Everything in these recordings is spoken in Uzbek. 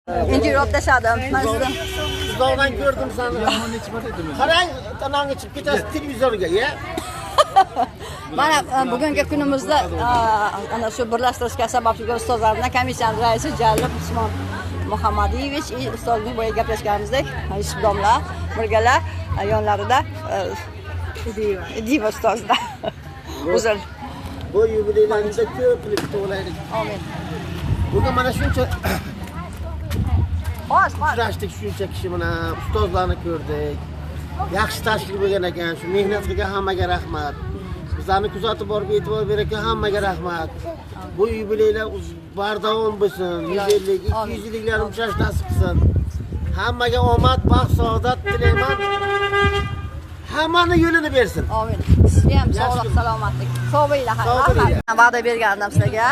Intervyu olib tashladim. Men sizdan uzoqdan ko'rdim seni. Qarang, tanangga chiqib ketasiz televizorga, ya. Mana bugungi kunimizda ana shu birlashtirishga sababchi bo'lgan ustozlarimdan komissiyamiz raisi Jalil Usmon Muhammadiyevich ustozning boya gaplashganimizdek Yusuf domla birgalar yonlarida Idiva ustozda. Uzr. Bu yubileylaringizda ko'p kutib olaylik. Amin. Bugun mana shuncha uchrashdik, shuncha kishi bilan ustozlarni ko'rdik. Yaxshi tashkil bo'lgan ekan, shu mehnat qilgan hammaga rahmat. Bizlarni kuzatib borib e'tibor bergan hammaga rahmat. Bu yubileylar bardavom bo'lsin, 150, 200 yilliklarni uchrash nasib qilsin. Hammaga omad, baxt, saodat tilayman. Hammani yo'lini bersin. Amin. Sizga ham sog'lik, salomatlik. Sog' bo'linglar. Rahmat. Va'da bergandim sizlarga.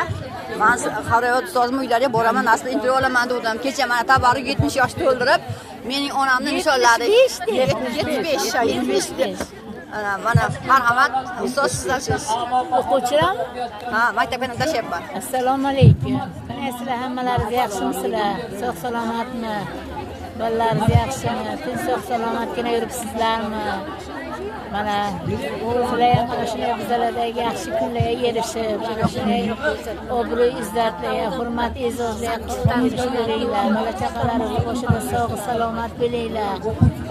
Men Xaroyot ustozim uylariga boraman, asli intervyu olaman dedim. Kecha mana tabarruk 70 yosh to'ldirib, mening onamni nishonladi. 75, 75. Ana mana marhamat, ustoz sizlar siz. O'quvchilar? Ha, maktabga tashlayapman. Assalomu alaykum. Qanaysizlar, hammalaringiz yaxshimisizlar? Sog' salomatmi? Bolalaringiz yaxshimi? Tinch sog' salomatgina yuribsizlarmi? Mana sizlar ham mana shunday bizlardagi yaxshi kunlarga erishib, mana shunday obro' izzatlarga, hurmat e'zozlarga erishib yuringlar. Bola chaqalaringiz boshida sog' salomat bo'linglar.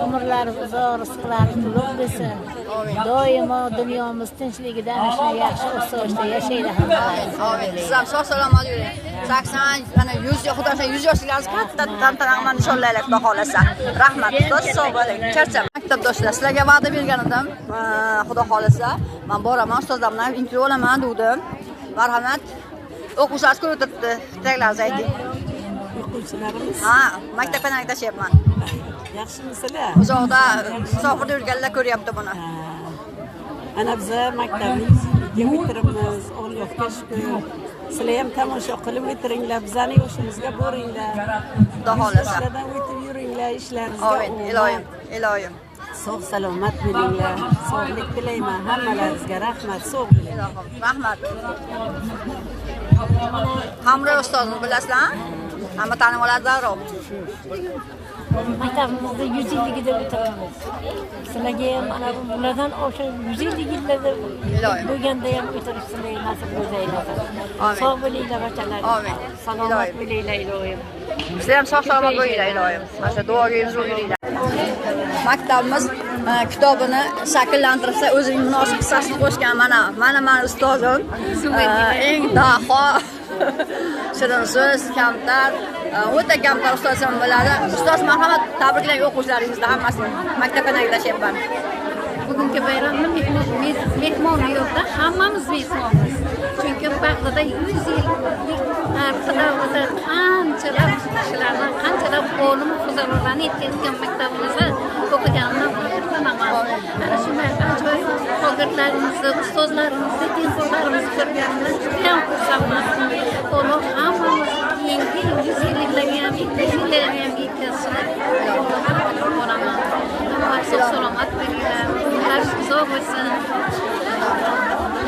Umrlaringiz uzoq, rizqlaringiz to'liq bo'lsin. Doimo dunyomiz tinchligida ana shunday yaxshi osoyishta yashaylar hammalaringiz. Amin. Siz ham sog' salomat yuring. 80, ana 100, xudo xohlasa 100 yoshliklaringiz katta tantana bilan nishonlaylik, xudo xohlasa. Rahmat, ustoz, sog' bo'ling. Charcham. Maktabdoshlar, sizlarga va'da bergan edim. Xudo xohlasa, men boraman, ustozlar bilan intervyu olaman dedim. Marhamat. O'quvchilar ko'rib o'tiribdi. Tilaklaringizni ayting. O'quvchilarimiz? Ha, maktabga tashlayapman. Yaxshimisizlar? Uzoqda musofirda yurganlar ko'ryapti buni. Ana biza maktabning o'tiribmiz, Allohga shukr. Sizlar ham tomosha qilib o'tiringlar, bizning yoshimizga boringlar. Xudo xohlasa. Ishlardan o'tib yuringlar, ishlaringizga. Amin. Iloyim, iloyim. Sog' salomat bo'linglar. Sog'lik tilayman hammalaringizga. Rahmat, sog' bo'linglar. Rahmat. Hamroh ustozimiz bilasizlar? Hamma tanib oladi darrov. Maktabimizda 100 yilligida o'tiramiz. Sizlarga ham ana bulardan o'sha 100 yillarda bo'lganda ham o'tirib sizlarga nasib bo'lsa. Sog' bo'linglar bachalar. Amin. Salomat bo'linglar iloyim. Sizlar ham sog' salomat bo'linglar iloyim. Mana shu duoga yuz yuringlar. Maktabimiz kitobini shakllantirsa o'zining munosib hissasini qo'shgan mana ustozim. Eng daho shirin so'z, kamtar, o'ta kamtar ustoz ham bo'ladi. Ustoz marhamat, tabriklang o'quvchilaringizni hammasini. Maktabga tashlayapman. Bugungi bayramni mehmon yo'qda hammamiz mehmonmiz. Chunki bag'rida 100 yillik tarixi davrida qanchalar kishilarni, qanchalar olim fuzarolarni yetkazgan maktabimizda o'qiganimdan faxrlanaman. Ana shunday ajoyib shogirdlarimizni, ustozlarimizni, tengqurlarimizni ko'rganimdan juda ham xursandman. Alloh hammamiz keyingi 100 yilliklarga ham, 200 yillarga ham yetkazishini Allohdan qo'raman. Hamma sog' salomat bo'linglar, umrlaringiz uzoq bo'lsin.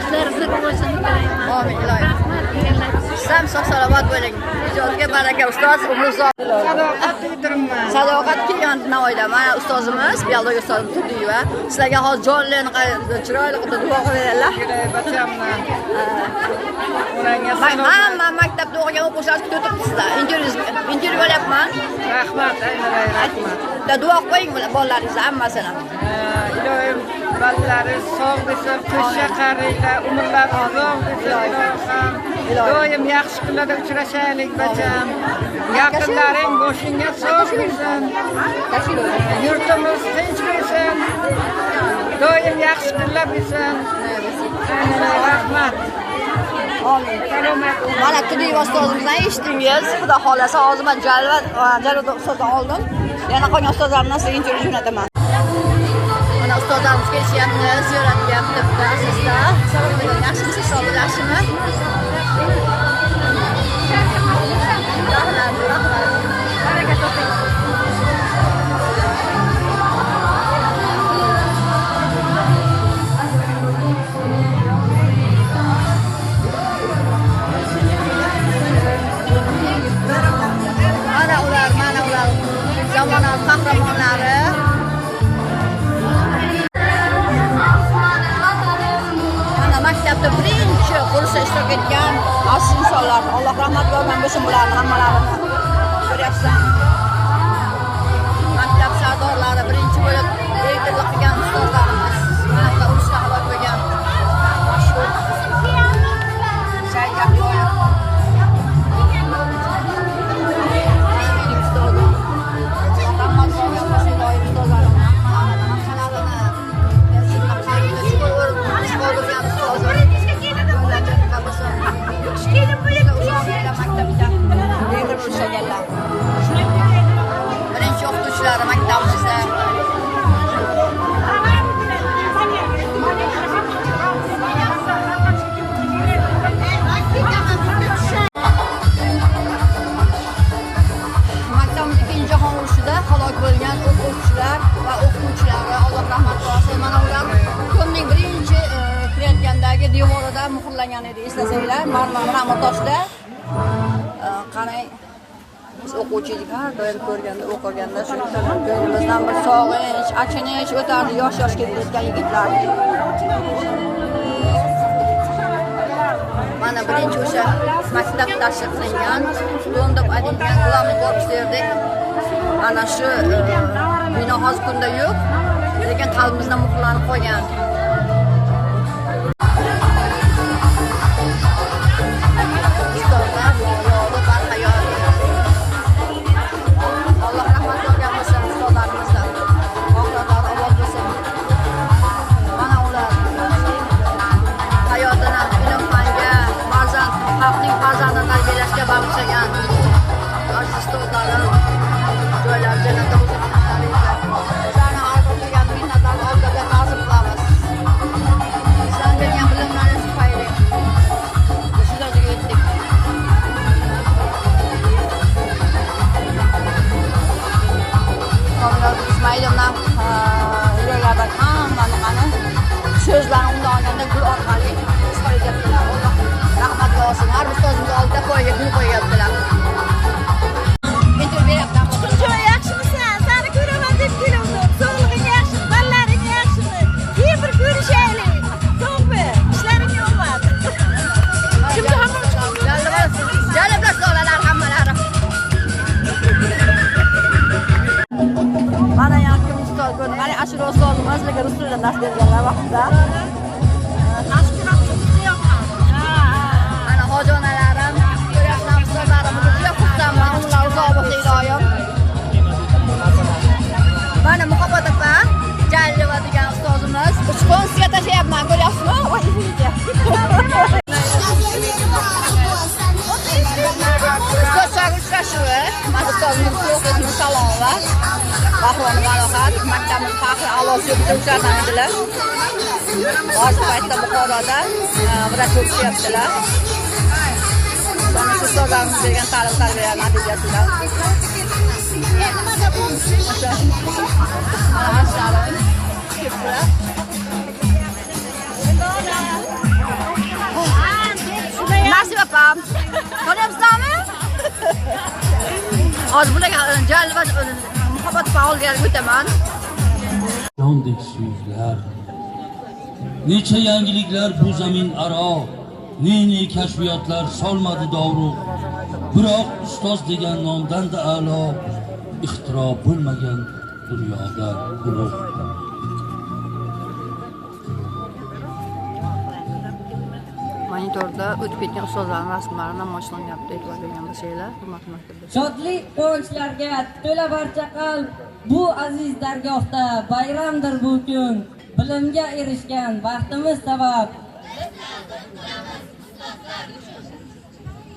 Ishlaringizni rivojini tilayman. Amin, iloyim. Rahmat deganlar. Siz ham sog' salomat bo'ling. Ijodga baraka ustoz, umri uzoq. Sadoqat o'tiribman. Sadoqat kelgan Navoiyda. Mana ustozimiz, biologiya ustozimiz Turdiyeva. Sizlarga hozir jonli chiroyli qilib duo qilib beradilar. Bachamni. Hamma maktabda o'qigan o'quvchilar kutib o'tiribsizlar. Intervyu olyapman. Rahmat, aylanay, rahmat. Duo qo'ying bolalaringizni hammasini. Iloyim bolalaringiz sog' bo'lsin, qo'sha qariylar, umrlari uzoq bo'lsin, ilohim. Doim yaxshi kunlarda uchrashaylik bacham. Yaqinlaring boshingga sog' bo'lsin. Yurtimiz tinch bo'lsin. Doim yaxshi kunlar bo'lsin. Rahmat. Amin. Mana Turdiyeva ustozimizdan eshitdingiz. Xudo xohlasa hozir men Jalva ustozdan oldim. Yana qolgan ustozlarimdan sizga intervyu jo'nataman. Mana ustozlarimiz kelishyapti, ziyoratga bitta asosda. Assalomu alaykum. Yaxshimisiz? Sog'lik yaxshimi? Rahmat, rahmat. Baraka toping. Mana ular Zamonamiz qahramonlari. Mana maktabda birinchi qurilishda ishtirok etgan aziz insonlar, Alloh rahmat qilgan bo'lsin bularni hammalarini. Ko'ryapsizlar. Maktab sardorlari birinchi bo'lib direktorlik qilgan ustozlarimiz, mana bular urushda halok bo'lgan mashhur Said Yahyoyev. Mening ustozim. Rahmat qilgan bo'lsin iloyim ustozlarim hammalarini, qoldirgan ustozim. Maktabda direktor bo'lib ishlaganlar. Birinchi o'qituvchilari maktabimizda. Maktabimiz Ikkinchi jahon urushida halok bo'lgan o'quvchilar va o'qituvchilari, Alloh rahmat qilsin. Mana ular ko'mning birinchi kirayotgandagi devorida muhrlangan edi, eslasanglar, marmar toshda. Qarang, biz o'quvchi edik, har doim ko'rganda, o'qiganda shu ko'nglimizdan bir sog'inch, achinish o'tardi, yosh-yosh ketayotgan yigitlar. Mana birinchi o'sha maktab tashkil qilingan, dom deb aytilgan главный korpus derdik. Mana shu bino hozir kunda yo'q, lekin qalbimizda muhrlanib qolgan. Ustozlar yodi barhayot. Alloh rahmat qilgan bo'lsin ustozlarimizdan. Oxiratlari obod bo'lsin. Mana ular hayotini ilm fanga, farzand, xalqning farzandini tarbiyalashga bag'ishlagan aziz ustozlarim, joylari jannatda bo'lsin hammalaringizga. Sizlarni har bir qilgan mehnatlarni oldida ta'zim qilamiz. Sizlar bergan bilimlaringiz tufayli shu darajaga yetdik. Komilov Ismoilovna yuraklardan hammani qani so'zlarni undan olganda gul orqali izhor etyaptilar. Alloh rahmat qilsin. Har ustozimiz oldida poyiga gul qo'yyaptilar. Intervyu beryapman. Joy yaxshimisan? Seni ko'raman deb keluvdim. Sog'lig'ing yaxshimi? Bolalaring yaxshimi? Keyin bir ko'rishaylik. To'g'ri, ishlaring omad. Jalblar solalar hammalari. Mana yangi ustoz ko'rdim. Qarang, Ashura ustozimiz lekin rus tilidan dars berganlar vaqtida. Mana hoji onalarim, ko'ryapsizlar ustozlarim, juda xursandman. Umrlar uzoq bo'lsin iloyim. Mana Muhabbat opa, Jalilova degan ustozimiz. Uchqun sizga tashlayapman, ko'ryapsizmi? Voy, извините. Ustozlar uchrashuvi. Mana ustozimiz So'xis Salomova, Bahrom G'alohat, maktabimiz faxri a'losi bitiruvchilardan edilar. Hozir paytda Buxoroda vrach bo'lib ishlayaptilar. Mana shu ustozlarimiz bergan ta'lim tarbiya natijasida. Mana azizlarim, ketdilar. Nasib opam, ko'ryapsizlarmi? Hozir bularga Jalil va Muhabbat opa oldiga o'taman. Jondek suyuklar, necha yangiliklar bu zamin aro, ne-ne kashfiyotlar solmadi dovruq. Biroq ustoz degan nomdan-da a'lo ixtiro bo'lmagan dunyoda ulug'. Monitorda o'tib ketgan ustozlarning rasmlari namoyish qilinyapti, e'tibor bergan bo'lsanglar, hurmatli maktabda. Shodlik quvonchlarga to'la barcha qalb, bu aziz dargohda bayramdir bu kun. Bilimga erishgan baxtimiz sabab.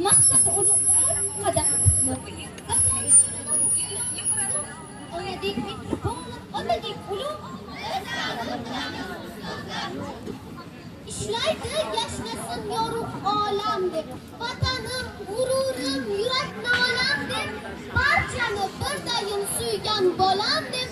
Maqsad ulug' qadam. Onadek mehribon, otadek ulug'. Ishlaydi yashnasin yorug' olam deb, vatanim, g'ururim, yurak nolam deb, barchani birdayin suygan bolam deb.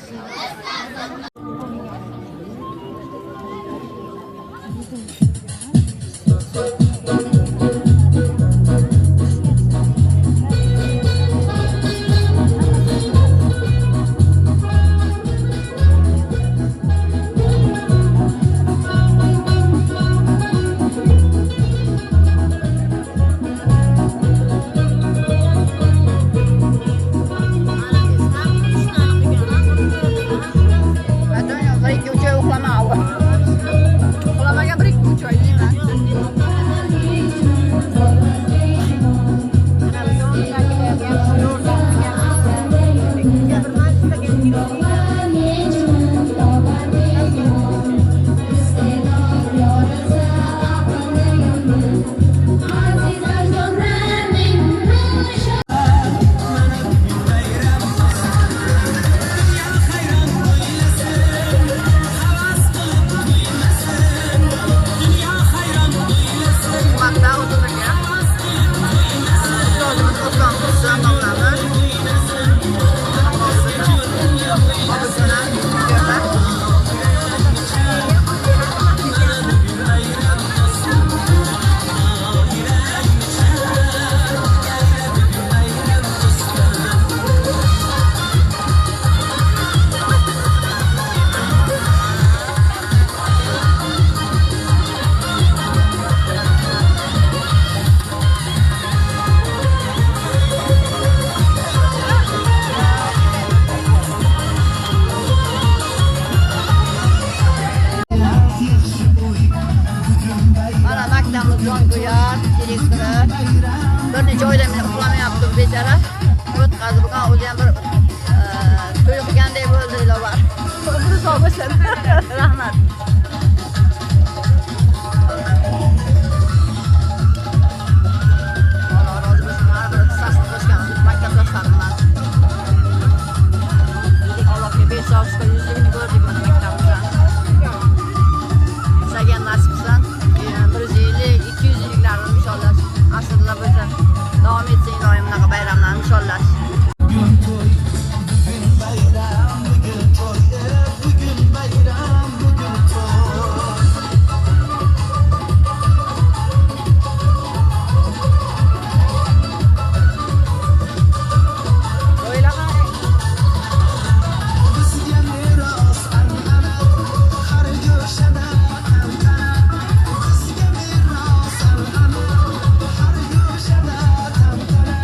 bechora o'tkazib, bugun o'zi ham bir to'y qilgandek bo'ldi Dilovar. Umri uzoq bo'lsin. Rahmat. Alloh rozi bo'lsin. Har bir hissasini qo'shgan maktabdoshlarimdan. Allohga besh shukur, yuzligini ko'rdik mana maktabimizdan. Bizlarga ham nasib qilsin. 150, 200 yilliklarni inshaalloh asrlar bo'lsa davom etsin iloyim bunaqa bayramlarni inshaalloh. Bugun to'y, bugun bayram, bugun to'y, bugun bayram, bugun to'y. Bizga meros an'ana, har go'shada tantana. Bizga meros an'ana, har go'shada tantana.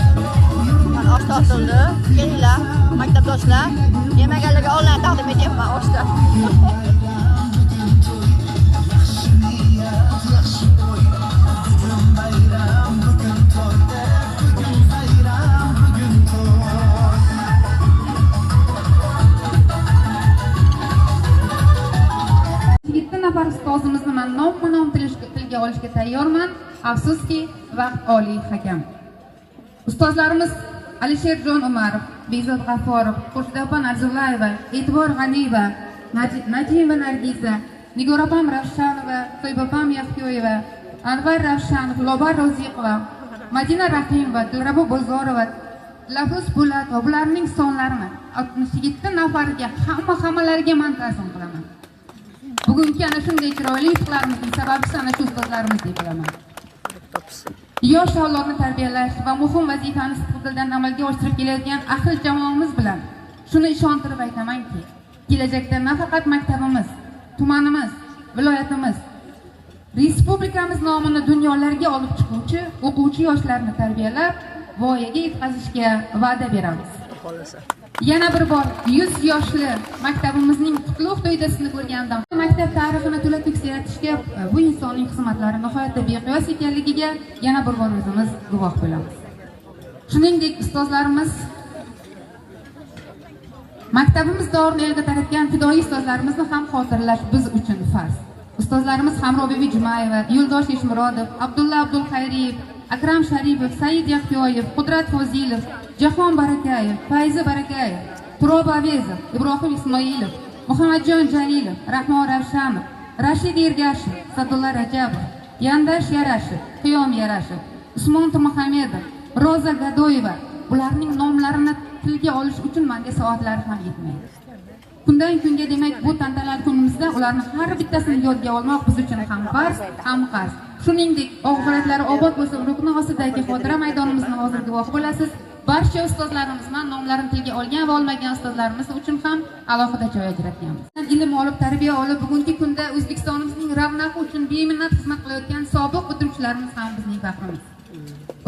Mana osh tortildi. Kelinglar, maktabdoshlar. Yemaganlarga onlayn taqdim etyapman oshni. Bugun to'y, yaxshi niyat, yaxshi o'y. Bugun bayram, bugun to'y, bugun bayram, bugun to'y. 7 nafar ustozimizni man nomma-nom tilga olishga tayyorman. Afsuski, vaqt oliy hakam. Ustozlarimiz Alisherjon Umarov, Bekzod G'afforov, Xurshida opa Narzullayeva, E'tibor G'aniyeva, Najimova Nargiza, Nigor opam Ravshanova, Toyba opam Yahyoyeva, Anvar Ravshanov, Lobar Roziqova, Madina Rahimova, Dilrabo Bozorova, Lafuz Bulatova, bularning sonlarini 67 nafarga hammalariga man ta'zim qilaman. Bugungi ana shunday chiroyli yutuqlarimizning sababchisi ana shu ustozlarimiz deb bilaman. Yosh avlodni tarbiyalash va muhim vazifani sidqidildan amalga oshirib kelayotgan ahil jamoamiz bilan shuni ishontirib aytamanki, kelajakda nafaqat maktabimiz, tumanimiz, viloyatimiz, respublikamiz nomini dunyolarga olib chiquvchi o'quvchi yoshlarni tarbiyalab, voyaga yetkazishga va'da beramiz. Yana bir bor 100 yoshli maktabimizning qutlug' to'ydasini ko'rgandim. Maktab tarixini to'la tekis yaratishga bu insonning xizmatlari nihoyatda beqiyos ekanligiga yana bir bor o'zimiz guvoh bo'lamiz. Shuningdek, ustozlarimiz maktabimiz dorini elga taratgan fidoyi ustozlarimizni ham xotirlash biz uchun farz. Ustozlarimiz Hamrobibi Jumayeva, Yo'ldosh Eshmurodov, Abdulla Abdulxayriyev, Akram Sharipov, Said Yahyoyev, Qudrat Fozilov, Jahon Barakayev, Fayzi Barakayev, Turob Avezov, Ibrohim Ismoilov, Muhammadjon Jalilov, Rahmon Ravshanov, Rashid Ergashev, Sadulla Rajabov, Yandash Yarashev, Qiyom Yarashev, Usmon Turmuhamedov, Roza Gadoyeva, bularning nomlarini tilga olish uchun menga soatlar ham yetmaydi. Kundan kunga demak bu tantanali kunimizda ularni har bittasini yodga olmoq biz uchun ham farz, ham qarz. Shuningdek, oxiratlari obod bo'lsin, rukni ostidagi xotira maydonimizni hozir guvoh bo'lasiz. Barcha ustozlarimiz, man nomlarini tilga olgan va olmagan ustozlarimiz uchun ham alohida joy ajratganmiz. Ilm olib, tarbiya olib, bugungi kunda O'zbekistonimizning ravnaqi uchun beminnat xizmat qilayotgan sobiq bitiruvchilarimiz ham bizning faxrimiz.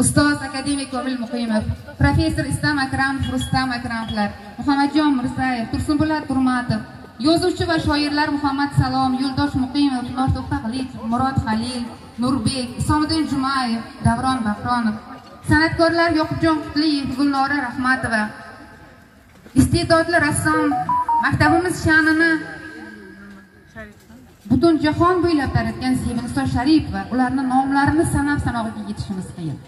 Ustoz akademik Komil Muqimov, professor Istam Akramov, Rustam Akramovlar, Muhammadjon Mirzayev, Tursunbulat Turmatov, yozuvchi va shoirlar Muhammad Salom, Yo'ldosh Muqimov, Norto'xta Qilichov, Murod Halil, Nurbek, Isomiddin Jumayev, Davron Bahronov, san'atkorlar Yoqubjon Qutliyev, Gulnora Rahmatova, iste'dodli rassom, maktabimiz sha'nini butun jahon bo'ylab taratgan Seviniso Sharipova, ularni nomlarini sanab sanog'iga yetishimiz qiyin.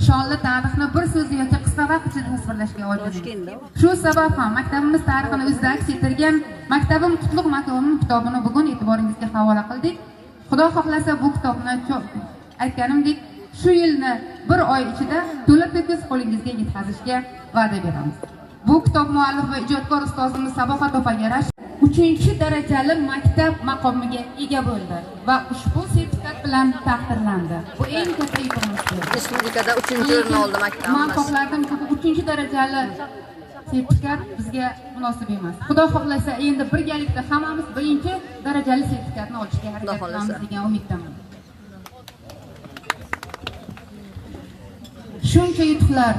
Shonli tarixni bir so'zda yoki qisqa vaqt ichida tasvirlashga ojiz. Shu sabab ham maktabimiz tarixini o'zida aks ettirgan Maktabim qutlug' makonim kitobini bugun e'tiboringizga havola qildik. Xudo xohlasa bu kitobni aytganimdek shu yilni bir oy ichida to'la to'kis qo'lingizga yetkazishga va'da beramiz. Bu kitob muallifi ijodkor ustozimiz Sabohat opaga 3-darajali maktab maqomiga ega bo'ldi va ushbu sertifikat bilan taqdirlandi. Bu eng katta yutug'imiz. Respublikada 3-o'rinni oldi maktabimiz. Men xohlardim, 3-darajali sertifikat bizga munosib emas. Xudo xohlasa endi birgalikda hammamiz 1-darajali sertifikatni olishga harakat qilamiz degan umiddaman. Shuncha yutuqlar,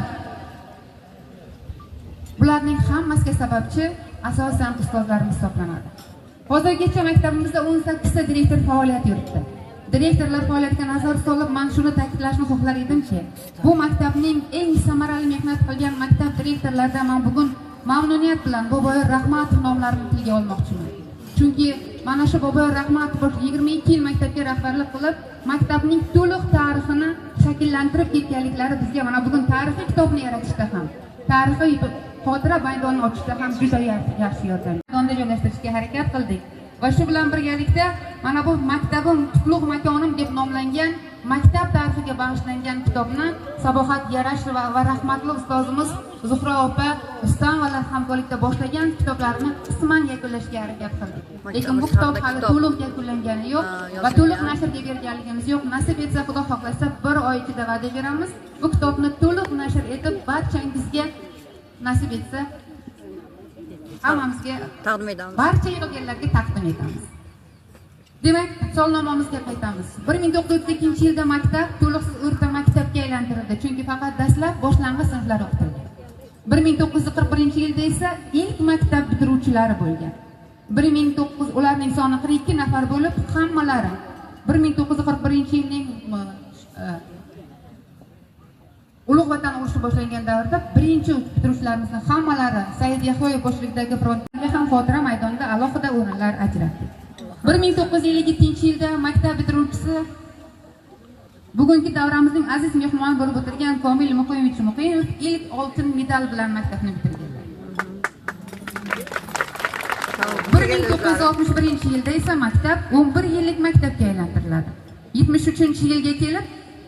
bularning hammasiga sababchi asosan ustozlarimiz hisoblanadi. Hozirgacha maktabimizda 18 ta direktor faoliyat yuritdi. Direktorlar faoliyatiga nazar solib, men shuni ta'kidlashni xohlar edimki, bu maktabning eng samarali mehnat qilgan maktab direktorlaridan men bugun mamnuniyat bilan Boboyor Rahmatov nomlarini tilga olmoqchiman. Chunki mana shu Boboyor Rahmatov 22 yil maktabga rahbarlik qilib, maktabning to'liq tarixini shakllantirib ketganliklari bizga mana bugun tarixiy kitobni yaratishda ham, tarixiy xotira maydonini ochishda ham juda yaxshi yordam. Maydonda joylashtirishga harakat qildik. Va shu bilan birgalikda mana bu maktabim qutlug' makonim deb nomlangan maktab tarixiga bag'ishlangan kitobni Sabohat Yarasheva va rahmatli ustozimiz Zuhra opa Ustovalar hamkorlikda boshlagan kitoblarni qisman yakunlashga harakat qildik. Lekin bu kitob hali to'liq yakunlangani yo'q va to'liq nashrga berganligimiz yo'q. Nasib etsa, Xudo xohlasa, bir oy ichida va'da beramiz. Bu kitobni to'liq nashr etib barchangizga nasib etsa hammamizga taqdim etamiz. Barcha yig'ilganlarga taqdim etamiz. Demak, solnomamizga qaytamiz. 1932-yilda maktab to'liqsiz o'rta maktabga aylantirildi, chunki faqat dastlab boshlang'ich sinflar o'qitilgan. 1941-yilda esa ilk maktab bitiruvchilari bo'lgan. 1900 ularning soni 42 nafar bo'lib, hammalari 1941-yilning Ulug' Vatan urushi boshlangan davrda birinchi bitiruvchilarimizning hammalari Said Yahyoyev boshchiligidagi frontga ham xotira maydonida alohida o'rinlar ajratdi. 1957-yilda maktab bitiruvchisi bugungi davramizning aziz mehmoni bo'lib o'tirgan Komil Muqimievich Muqimov ilk oltin medal bilan maktabni bitirganlar. 1961-yilda esa maktab 11 yillik maktabga aylantiriladi. 73-yilga kelib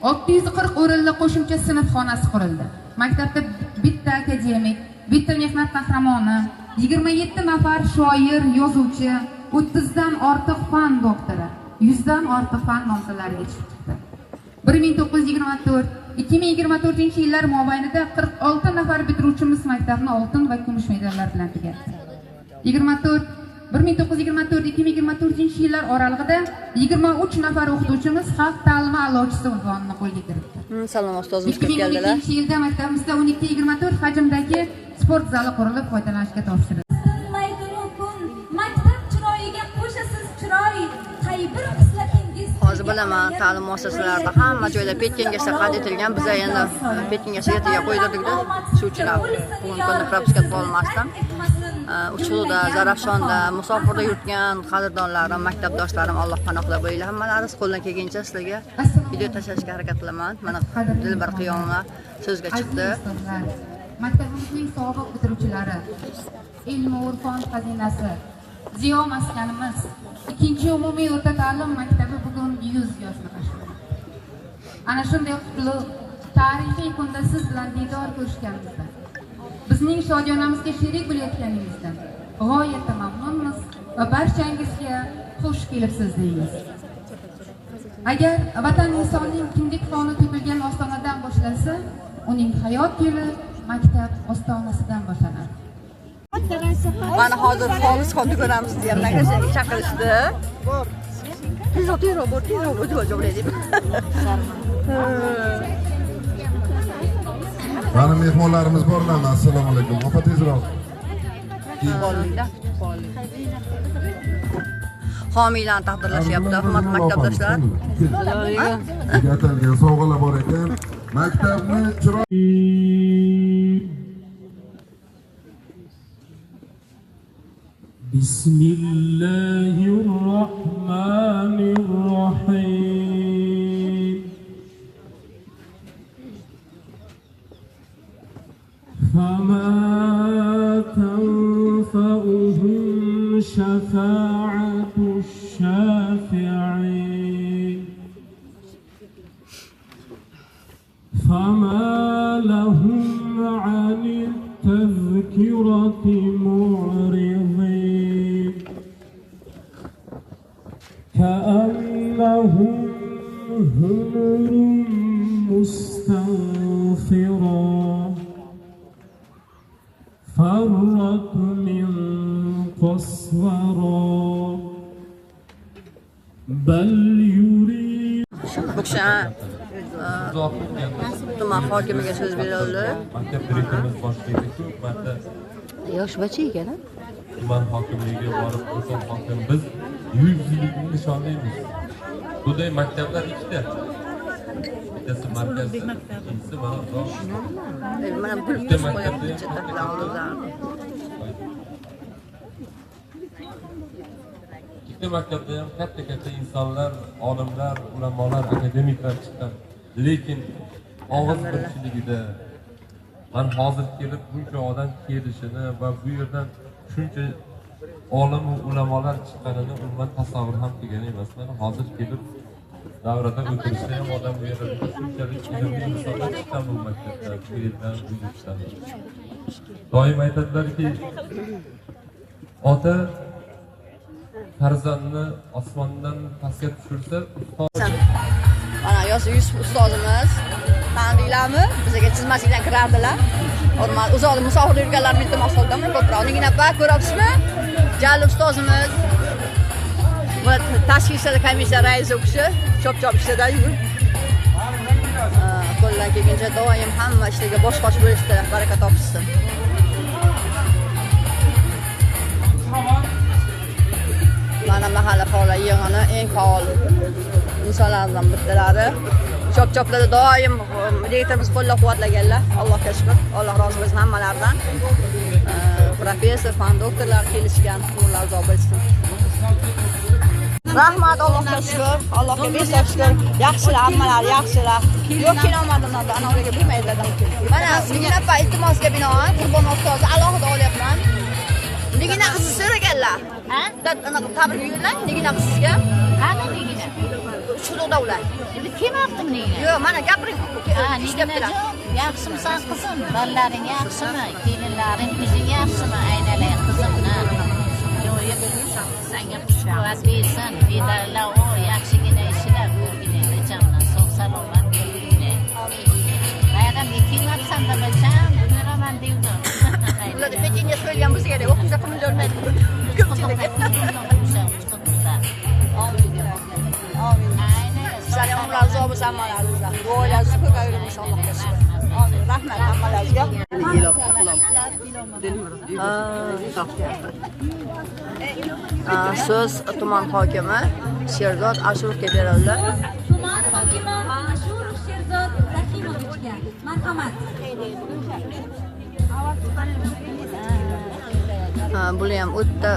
640 o'rinli qo'shimcha sinf xonasi qurildi. Maktabda bitta akademik, bitta mehnat qahramoni, 27 nafar shoir, yozuvchi, 30 dan ortiq fan doktori, 100 dan ortiq fan nomzodlari yetishib chiqdi. 1924-2024 yillar mobaynida 46 nafar bitiruvchimiz maktabni oltin va kumush medallar bilan tugatdi. 1924-2024 yillar oralig'ida 23 nafar o'qituvchimiz xalq ta'limi a'lochisi unvonini qo'lga kiritdi. Salom ustozimiz kirib keldilar. 2002-yilda maktabimizda 12-24 hajmdagi sport zali qurilib foydalanishga topshirildi. Maktab chiroyiga qo'shasiz chiroy, qay bir xislatingiz. Hozir bilaman, ta'lim muassasalarida hamma joyda Pekingacha qayd etilgan. Biz endi Pekingacha ertaga qo'ydirdik-da, shu uchun bugungi kunda propiska qilolmasdan. Uchluqda, Zarafshonda, musofirda yurgan qadrdonlarim, maktabdoshlarim, Alloh panohida bo'linglar. Hammalaringiz qo'ldan kelgancha sizlarga video tashlashga harakat qilaman. Mana Dilbar Qiyomova so'zga chiqdi. Maktabimizning sobiq bitiruvchilari, ilm va urfon xazinasi, ziyo maskanimiz, 2-chi umumiy o'rta ta'lim maktabi bugun 100 yoshni qashqadi. Ana shunday qutlug' tarixiy kunda siz bilan diydor ko'rishganimizda, bizning shodiyonamizga sherik bo'layotganingizdan g'oyatda mamnunmiz va barchangizga xush kelibsiz deymiz. Agar vatan insonning kindik qoni to'kilgan ostonadan boshlansa, uning hayot yo'li maktab ostonasidan boshlanadi. Mana hozir Xolisxonni ko'ramiz deyapman, chaqirishdi. Tezroq, tezroq bo'l, tezroq bo'l, deb. Mana mehmonlarimiz borlarmi? Assalomu alaykum. Opa tezroq. Homiylarni taqdirlashyapti, hurmatli maktabdoshlar. Sizga atalgan sovg'alar bor ekan. Maktabni chiroyli Bismillahirrohmanirrohim. فما تنفعهم شفاعة الشافعين فما لهم عن التذكرة معرضين كأنهم همر مستنفرة فرت من قسورة بل يريد Bu kishi tuman hokimiga so'z berildi. Maktab direktorimiz boshlig'i ko'p marta yosh bacha ekan. Tuman hokimligiga borib, inson hokim biz 100 yillikni nishonlaymiz. Bunday maktablar ikkita. Bittasi markazda, ikkinchisi mana bu. Mana bu maktabda. Ikkita maktabda ham katta-katta insonlar, olimlar, ulamolar, akademiklar chiqqan. Lekin og'iz birchiligida man hozir kelib buncha odam kelishini va bu yerdan shuncha olim va ulamolar chiqqanini umuman tasavvur ham qilgan emasman. Hozir kelib davrada o'tirishda ham odam bu yerda shunchalik ilmli insonlar chiqqan bu maktabda, bu yerdan, bu yurtdan. Doim aytadilarki, ota farzandni osmondan pastga tushirsa, ustoz. Mana Yusuf ustozimiz tanidinglarmi? Bizga chizmasikdan kirardilar. O'rmon uzoqda musofir yurganlarni iltimos qildim ko'proq. Nigina opa ko'ryapsizmi? Jalil ustozimiz. Bu tashqi ishlar komissiya raisi u kishi chop-chop ishlarda yurib. Qo'ldan kelguncha doim hamma ishlarga bosh qosh bo'lishdi, baraka topishsin. Mana mahalla faollar yig'ini eng faol insonlardan bittalari. Chop-choplarda doim direktorimiz qo'llab-quvvatlaganlar. Allohga shukr, Alloh rozi bo'lsin hammalaridan. Professor, fan doktorlar kelishgan, umrlar uzoq bo'lsin. Rahmat, Allohga shukr, Allohga besoq shukr. Yaxshilar, hammalari yaxshilar. Yo'q, kelolmadim, ana ularga bilmaydilar. Mana Nigina opa iltimosga binoan Qurbon ustozni alohida olyapman. Nigina qizi so'raganlar. Ha? Tabrik yo'llang Nigina qizga. Qani Nigina? Chuqurda ular. Endi kelmabdimi Nigina? Yo'q, mana gapiring. Ha, Niginajon, yaxshimisan qizim? Bolalaring yaxshimi? Kelinlaring, o'zing yaxshimi? Aynalay qizimni. Yo'q, senga kuch-quvvat bersin. Bedalla o yaxshigina ishlab yurgin, bachamdan sog' salomat yurgin. Bayramga kelmabsan-da bacham, buyuraman devdim. Ularda pechenye so'yilgan bo'lsa kerak, o'qimsa qimillolmaydi. Ko'pchilik. Amin. Sizlarning umrlaringiz uzoq bo'lsin hammalaringizga. Duolaringiz ko'payversin Allohga shukr. Amin. Rahmat hammalaringizga. So'z tuman hokimi Sherzod Ashurovga berildi. Tuman hokimi Ashurov Sherzod Rahimovichga marhamat. Bular ham o'ta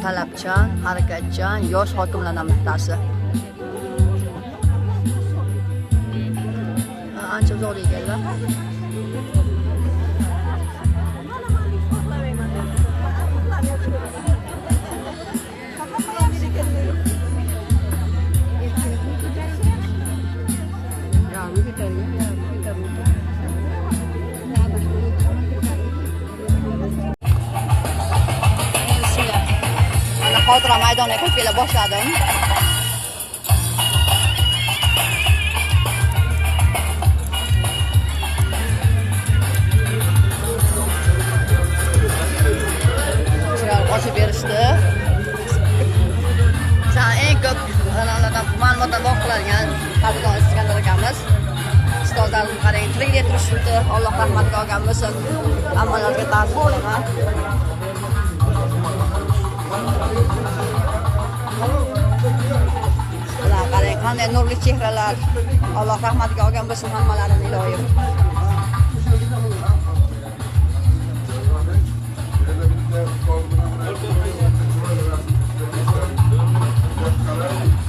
talabchan, harakatchan yosh hokimlardan bittasi. Ancha uzoqda ekanlar. Mana xotira maydoniga kirib kela boshladim. Ochib berishdi. Bizani eng ko'p ma'lumotlar bog' qiladigan qadrdon Iskandar akamiz. Ustozlarimiz qarang, tirikdek turishibdi. Alloh rahmatiga olgan bo'lsin. Hammalarga ta'zim qilaman. Ular qarang, qanday nurli chehralar. Alloh rahmatiga olgan bo'lsin hammalarini iloyim.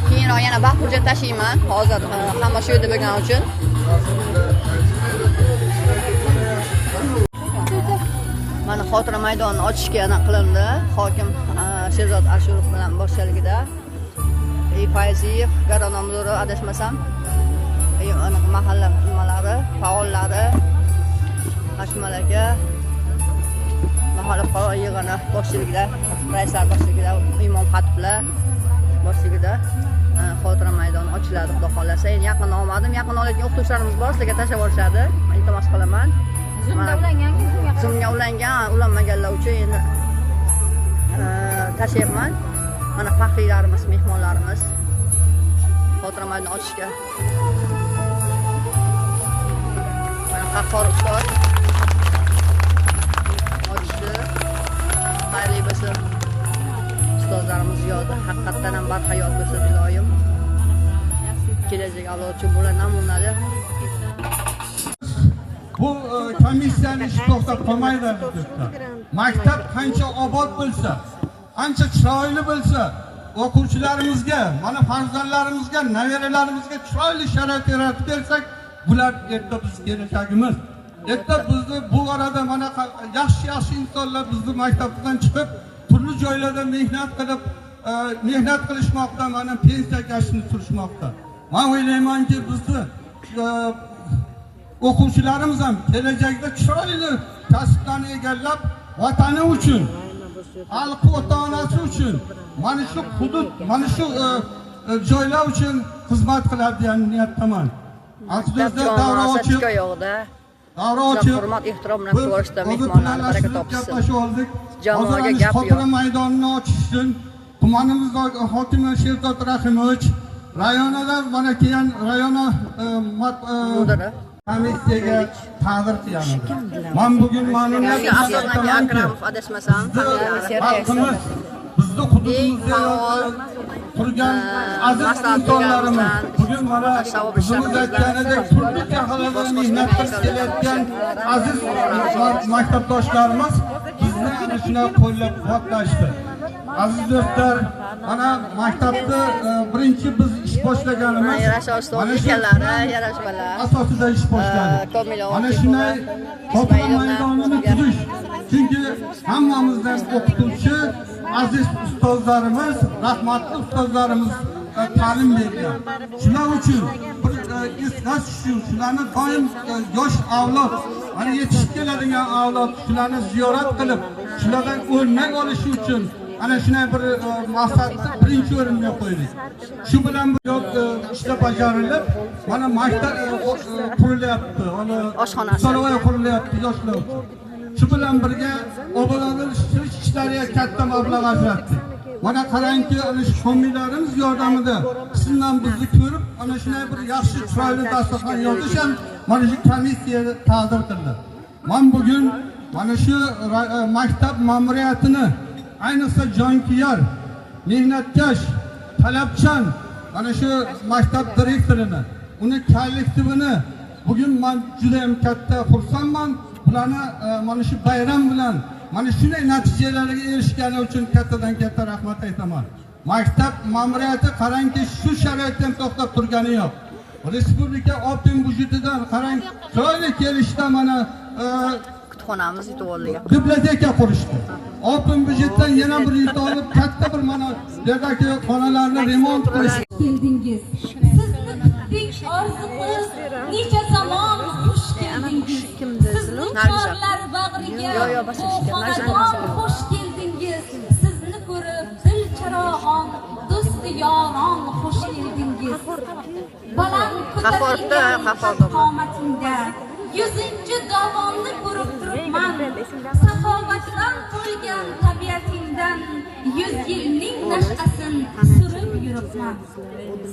Keyinroq yana vaqt hujjat tashiyman. Hozir hamma shu yerda bo'lgani uchun. Mana xotira maydonini ochishga yana qilindi. Hokim Sherzod Ashurov bilan boshchiligida Fayziyev, Garonom mudiri adashmasam, mahalla nimalari, faollari, Hashmal aka, mahalla fuqaro yig'ini boshchiligida, raislar boshchiligida, imom xatiblar boshchiligida xotira maydoni ochiladi, xudo xohlasa. Endi yaqin olmadim, yaqin olayotgan o'qituvchilarimiz bor, sizlarga tashlab yuborishadi. Iltimos qilaman. Zoomga ulangan, Zoomga ulangan, ulanmaganlar uchun endi tashlayapman. Mana faxriylarimiz, mehmonlarimiz xotira maydoni ochishga. Mana Qahhor ustoz ochdi. Xayrli bo'lsin. Ustozlarimiz yodi haqiqatdan ham barhayot bo'lsin iloyim. Kelajak avlod uchun bular namunali. Bu komissiyani ishi to'xtab qolmaydi albatta. Maktab qancha obod bo'lsa, qancha chiroyli bo'lsa, o'quvchilarimizga, mana farzandlarimizga, nabiralarimizga chiroyli sharoit yaratib bersak, bular erta biz kelajagimiz. Erta bizni bu orada mana yaxshi-yaxshi insonlar bizni maktabdan chiqib, turli joylarda mehnat qilib, mehnat qilishmoqda, mana pensiya yoshini surishmoqda. Men o'ylaymanki, bizni o'quvchilarimiz ham kelajakda chiroyli kasblarni egallab, vatani uchun, xalqi, ota-onasi uchun, mana shu hudud, mana shu joylar uchun xizmat qiladi degan niyatdaman. Aziz do'stlar, davra ochiq, davra ochiq, hurmat, ehtirom bilan ko'rishda mehmonlarni baraka topsin. Jamoaga gap yo'q. Xotira maydonini ochish uchun tumanimiz hokimi Sherzod Rahimovich, rayonada mana kelgan rayona komissiyaga ta'zir qilyapmiz. Men bugun ma'lumot Akramov adashmasam, xalqimiz bizni hududimizda turgan aziz insonlarimiz bugun mana o'zimiz aytganidek turli jahalarda mehnat qilib kelayotgan aziz maktabdoshlarimiz bizni ana shunday qo'llab-quvvatlashdi. Aziz do'stlar, mana maktabda birinchi biz ish boshlaganimiz mana shu asosida ish boshladik. Mana shunday xotira maydonini tuzish, chunki hammamizdan o'qituvchi aziz ustozlarimiz, rahmatli ustozlarimiz ta'lim bergan. Shular uchun bir eslash uchun shularni doim yosh avlod, mana yetishib keladigan avlod shularni ziyorat qilib, shulardan o'rnak olishi uchun ana shunday bir maqsadni birinchi o'ringa qo'ydik. Shu bilan bir ishlar bajarilib, mana maktab qurilyapti, mana oshxonasi saroy qurilyapti yoshlar uchun. Shu bilan birga obodonlashtirish ishlariga katta mablag' ajratdik. Mana qarangki, ana shu homiylarimiz yordamida sizlar bizni ko'rib, ana shunday bir yaxshi chiroyli dasturxon yozish ham mana shu komissiya taqdir qildi. Men bugun mana shu maktab ma'muriyatini, ayniqsa jonkuyar, mehnatkash, talabchan mana shu maktab direktorini, uni kollektivini bugun men juda ham katta xursandman. Bularni mana shu bayram bilan mana shunday natijalarga erishgani uchun kattadan katta rahmat aytaman. Maktab ma'muriyati qarangki shu sharoitdan to'xtab turgani yo'q. Respublika obden byudjetidan qarang, chiroyli kelishda mana kutubxonamiz yutib oldik. Biblioteka qurishdi. Obden byudjetdan yana bir yutib olib katta bir mana yerdagi xonalarni remont qilish. Keldingiz. Sizni kutdik, orzu qilib, necha zamon xush keldingiz. Sizni chorlar bag'riga bu xonadon xush keldingiz. Sizni ko'rib dil charog'on, do'sti yoron xush keldingiz. Baland ko'tarilgan qomatingda 100-davonni ko'rib turibman. Saxovatdan to'lgan tabiatingdan 100 yilning nash'asini surib yuribman.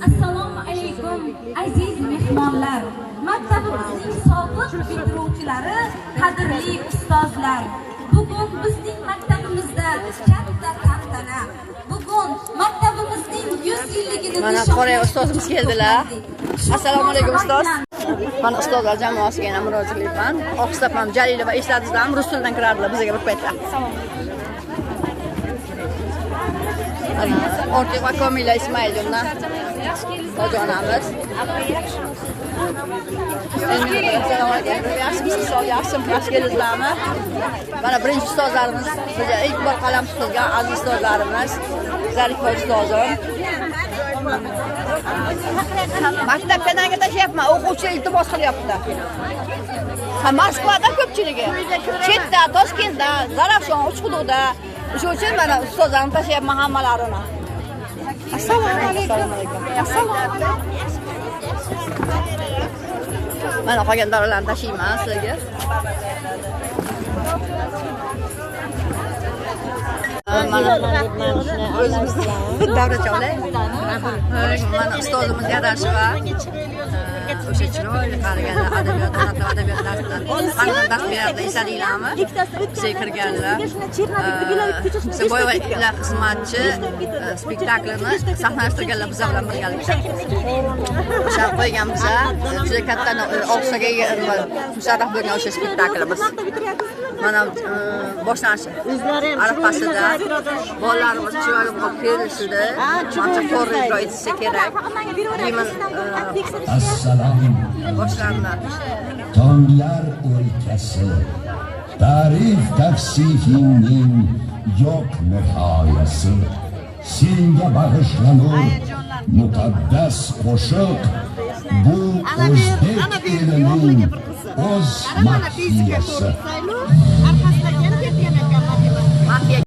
Assalomu alaykum aziz mehmonlar, maktabimizning sobiq bitiruvchilari, qadrli ustozlar. Bugun bizning maktabimizda katta tantana. Bugun maktabimizning 100 yilligini mana Qoray ustozimiz keldilar. Assalomu alaykum ustoz. Mana ustozlar jamoasiga yana murojaat qilyapman. Oqistapam Jalilova esladingizlarmi? Rus tilidan kirardilar bizga bir paytlar. Ortiq va Komila Ismoilovna hoji onamiz. Assalomu alaykum. Yaxshimisiz? Yaxshimi? Yaxshi keldingizlarmi? Mana birinchi ustozlarimiz, bizga ilk bor qalam tutgan aziz ustozlarimiz, Zarifboy ustozim. Maktabga nanga tashlayapman, o'quvchi iltimos qilyapti. Ha, Moskvada ko'pchiligi. Chetda, Toshkentda, Zarafshon, Uchquduqda. Shuning uchun mana ustozlarni tashlayapman hammalarini. Assalomu alaykum. Assalomu alaykum. Mana qolgan dorilarni tashiyman sizlarga. Mana o'zimizni davracha olay. Mana ustozimiz Yarasheva o'sha chiroyli qaraganlar, adabiyot, ona tili adabiyot darsidan qanaqa dars berardi, esladinglarmi? Bizga kirganlar. Boyvachchalar xizmatchi spektaklini sahnalashtirganlar bizlar bilan birgalikda. O'sha qo'ygan biza juda katta olqishlarga musharraf bo'lgan o'sha spektaklimiz. Mana boshlanish arafasida bolalarimiz chiroyli bo'lib kelishdi. Manimcha to'g'ri ijro etishsa kerak. Gimn Assalom boshlandi. Tonglar o'lkasi, ta'rif tavsifingning yo'q nihoyasi. Senga bag'ishlanur muqaddas qo'shiq, bu o'zbek elining o'z madhiyasi. Mafiya.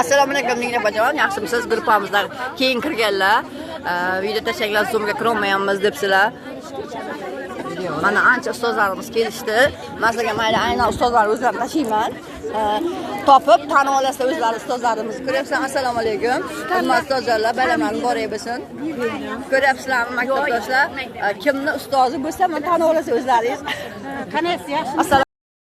Assalomu alaykum Nigina opajon, yaxshimisiz? Gruppamizda keyin kirganlar, video tashlanglar, Zoomga kirolmayapmiz debsizlar. Mana ancha ustozlarimiz kelishdi. Men sizlarga mayli aynan ustozlar o'zlarini tashiyman. Topib tanib olasizlar o'zlari ustozlarimizni. Ko'ryapsizlar, assalomu alaykum. Hurmatli ustozlar, bayramlar muborak bo'lsin. Ko'ryapsizlarmi maktabdoshlar? Kimni ustozi bo'lsa, mana tanib olasizlar o'zlaringiz. Qanaysiz, yaxshimisiz? Assalomu